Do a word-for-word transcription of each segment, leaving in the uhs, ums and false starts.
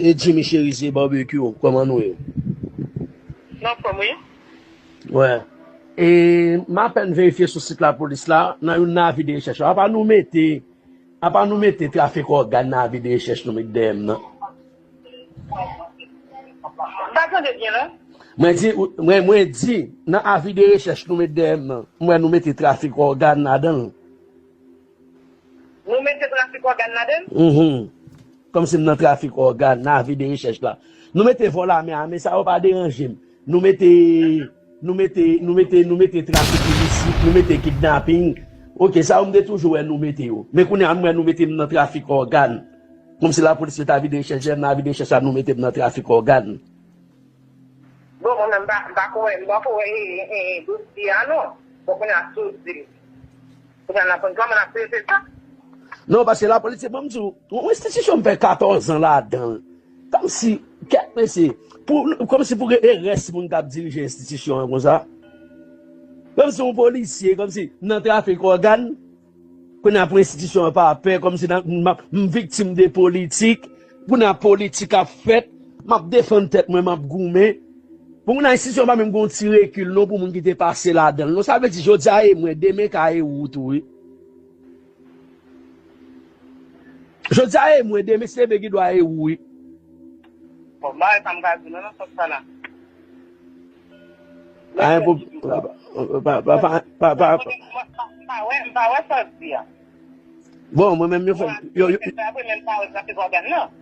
E Jimmy Cherizier Barbecue, kòman nou ye? Nan fòm, wi. Wè. E m apèn verifye sou sit lapolis la, nan youn nan avi de rechèch yo. Apa nou mete, apa nou mete trafik ògàn nan avi de rechèch nou met dèyè m nan? M pa tande byen, non. Mwen di, mwen, mwen di, nan avi de rechèch nou met dèyè m nan, m wè nou mete trafik ògàn ladan l. Nou mete trafik ògàn ladan l? Mhm. Kòmsi m nan trafik ògàn, nan avi de rechèch la. Nou mete vòl ame, ame sa yo pa deranje m. Nou mete, nou mete, nou mete, nou mete trafik ilisit, nou mete kidnaping. Ok, sa yo m te toujou wè nou mete yo. Men kounye a m wè nou mete m nan trafik ògàn. Kòmsi lapolis met avi de rechèch dèyè m, nan avi de rechèch la nou mete m nan trafik ògàn. Bon, mwen menm, m pa, m pa ko wè, m pa ko wè, e, e, dosye a, non. Bon, kounye a, si w di l. Kounye a, n ap konn kòman n ap trete sa. Non, paske lapolis, se ban m di w, yon enstitisyon m fè katòz an ladan l. Kòmsi, kèt mesye, pou, kòmsi pou gen erès moun k ap dirije enstitisyon an konsa. Kòmsi yon polisye, kòmsi nan trafik ògàn. Kounye a pou enstitisyon an pa pè, kòmsi nan, m, m viktim de politik. Kounye a politik ap fèt, m ap defann tèt mwen, m ap goumen. Pou kounye a enstitisyon pa menm gon ti rekil non pou moun ki te pase ladan l. Non, sa vle di jodi a e mwen, demen ka e ou tou, wi. Jodi a e mwen, demen se demen ki dwa e ou, wi. Bon, m pa wè sa m ka di non, nan sans sa la. Ayen pou, pa, pa, pa, pa, pa, pa, pa. M pa wè, m pa wè sa w di a. Bon, mwen menm, yo fè, yo, yo, apre menm pa wè trafik ògàn nan.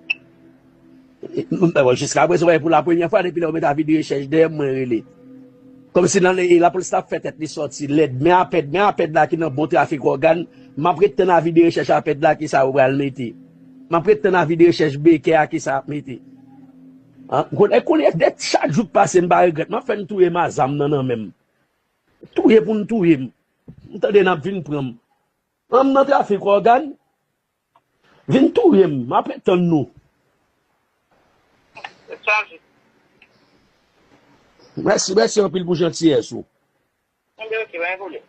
Bon, jiska prezan, wè, pou la premyè fwa, depi lè yo met avi de rechèch dèyè m, mwen rele. Kòmsi nan, e, lapolis la ap fè tèt li sòti lèd. Men apèd, men apèd la ki nan bon trafik ògàn, m ap ret tann avi de rechèch apèd la ki sa yo pral mete. M ap ret tann avi de rechèch Bekè a ki sa ap mete. An, konnen, konnen, de chak jou k pase, m pa regrèt. M ap fè n touye m a zam nan nan men m. Touye pou n touye m. M tande n ap vin pran m. An, m nan trafik ògàn. Vin touye m. M ap ret tann nou. Tèt chaje. Mèsi, mèsi anpil pou jantiyès ou. Enben, ok, pa gen pwoblèm.